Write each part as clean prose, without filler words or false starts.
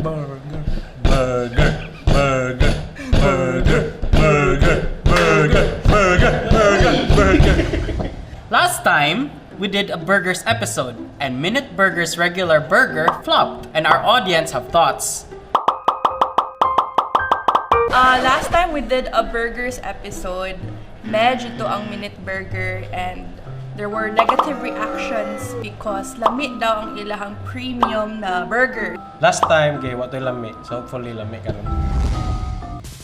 Burger, burger, burger, burger, burger, burger, burger, burger, burger. Last time, we did a burgers episode, and Minute Burger's regular burger flopped, and our audience have thoughts. Last time we did a burgers episode, medyo to ang Minute Burger, and there were negative reactions because lami daw ang ilahang premium na burger. Last time, gay, wa to'y lami. So hopefully lami karon.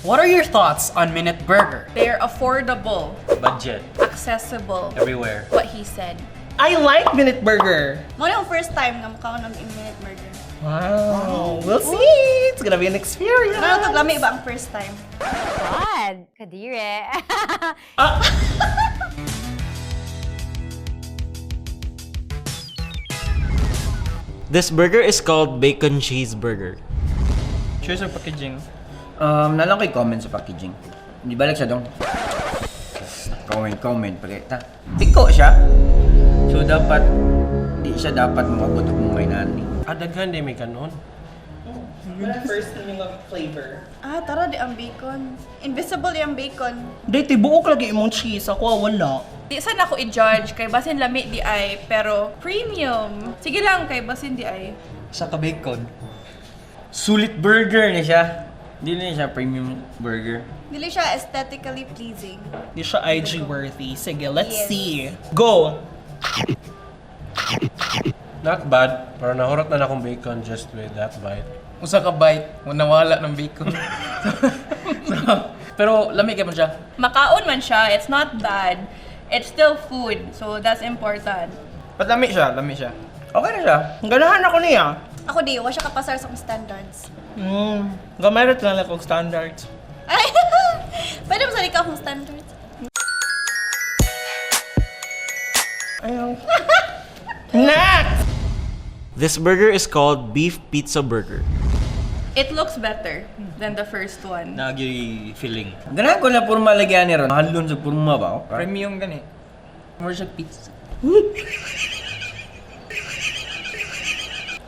What are your thoughts on Minute Burger? They're affordable, Budget. Accessible, Everywhere. What he said. I like Minute Burger. Mao na ang first time nga mukaon og Minute Burger. Wow. We'll see. It's gonna be an experience. Ano to, lami ba ang first time? God, kadire. This burger is called bacon cheeseburger. Choice of packaging. Nalang kay comment sa packaging. Hindi balik siya dong. Comment, comment, pakita. Piko siya. So dapat, di siya dapat maabot og mga inani. Ah, daghan di may kanon. First meaning of flavor. Ah, tara di ang bacon. Invisible yung bacon. Di, tibuok lagi imong cheese. Ako, wala. Di sana ako i-judge kay basin lami di ay, pero premium. Sige lang kay basin di ay. Sa ka-bacon. Sulit burger ni siya. Hindi na siya premium burger. Dili siya aesthetically pleasing. Di siya IG worthy. Sige, let's Yes. see. Go! Not bad, pero nahurot na na akong bacon just with that bite. Usa ka bite, nawala ng bacon. So, pero lami kay man siya. Makaon man siya, it's not bad. It's still food, so that's important. But lami siya, lami siya. Okay na siya. Ganahan ako niya. Ako di, wa siya kapasar sa akong standards. Gamay lang akong standards. Ay, pwede mo sa ka akong standards. Ayaw. Next! This burger is called beef pizza burger. It looks better than the first one. Naagyoy feeling. Ganahan ko na purma lagyan ni ron. Halon sa purma ba? Okay. Premium gani. More siya pizza.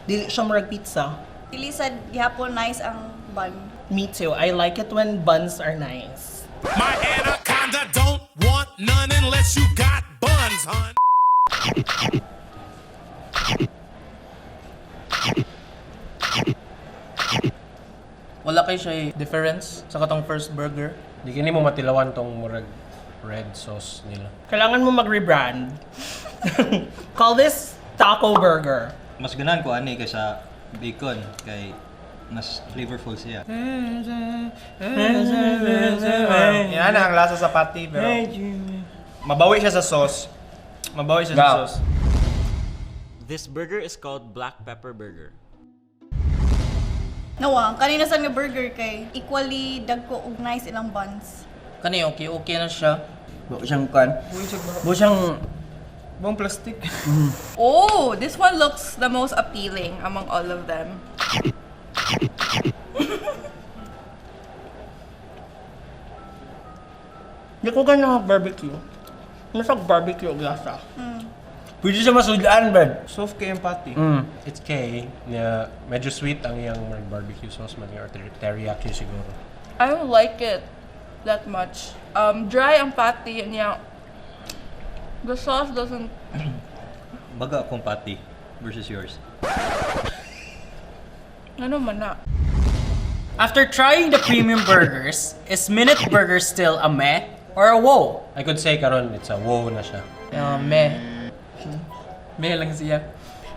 Dili siya murag pizza. Dili sad gihapon nice ang bun. Me too. I like it when buns are nice. My anaconda don't want none unless you got buns, hun. Wala kay siya difference sa katong first burger. Di kini mo matilawan tong murag red sauce nila. Kailangan mo mag-rebrand. Call this taco burger. Mas ganahan ko ani kaysa bacon kay mas flavorful siya. Yan ang lasa sa patty pero mabawi siya sa sauce. Mabawi siya sa Wow. sauce. This burger is called black pepper burger. Nawa, kanina sa nga burger kay equally dagko og nice ilang buns. Kani okay okay na siya. Buo siyang kan. Buo siyang Buong plastic. Oh, this one looks the most appealing among all of them. Di ko ganahan barbecue. Masag barbecue og lasa. Pwede siya masulaan, Brad. Soft kay yung patty. It's K, na medyo sweet ang iyang murag barbecue sauce man or teriyaki siguro. I don't like it that much. Dry ang patty niya. The sauce doesn't. Baga akong patty versus yours. Ano man na? After trying the premium burgers, is Minute Burger still a meh or a whoa? I could say karon it's a wow na siya. Meh. Meh lang siya.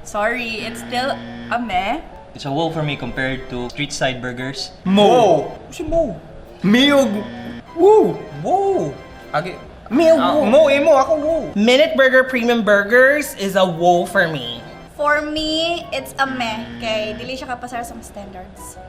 Sorry, it's still a meh. It's a wow for me compared to street side burgers. Mo. Si Mo. Miyog. Woo. Whoa! Agi. Miyog. Ah, mo imo ako whoa. Minute Burger Premium Burgers is a whoa for me. For me, it's a meh kay dili siya kapasar sa akong standards.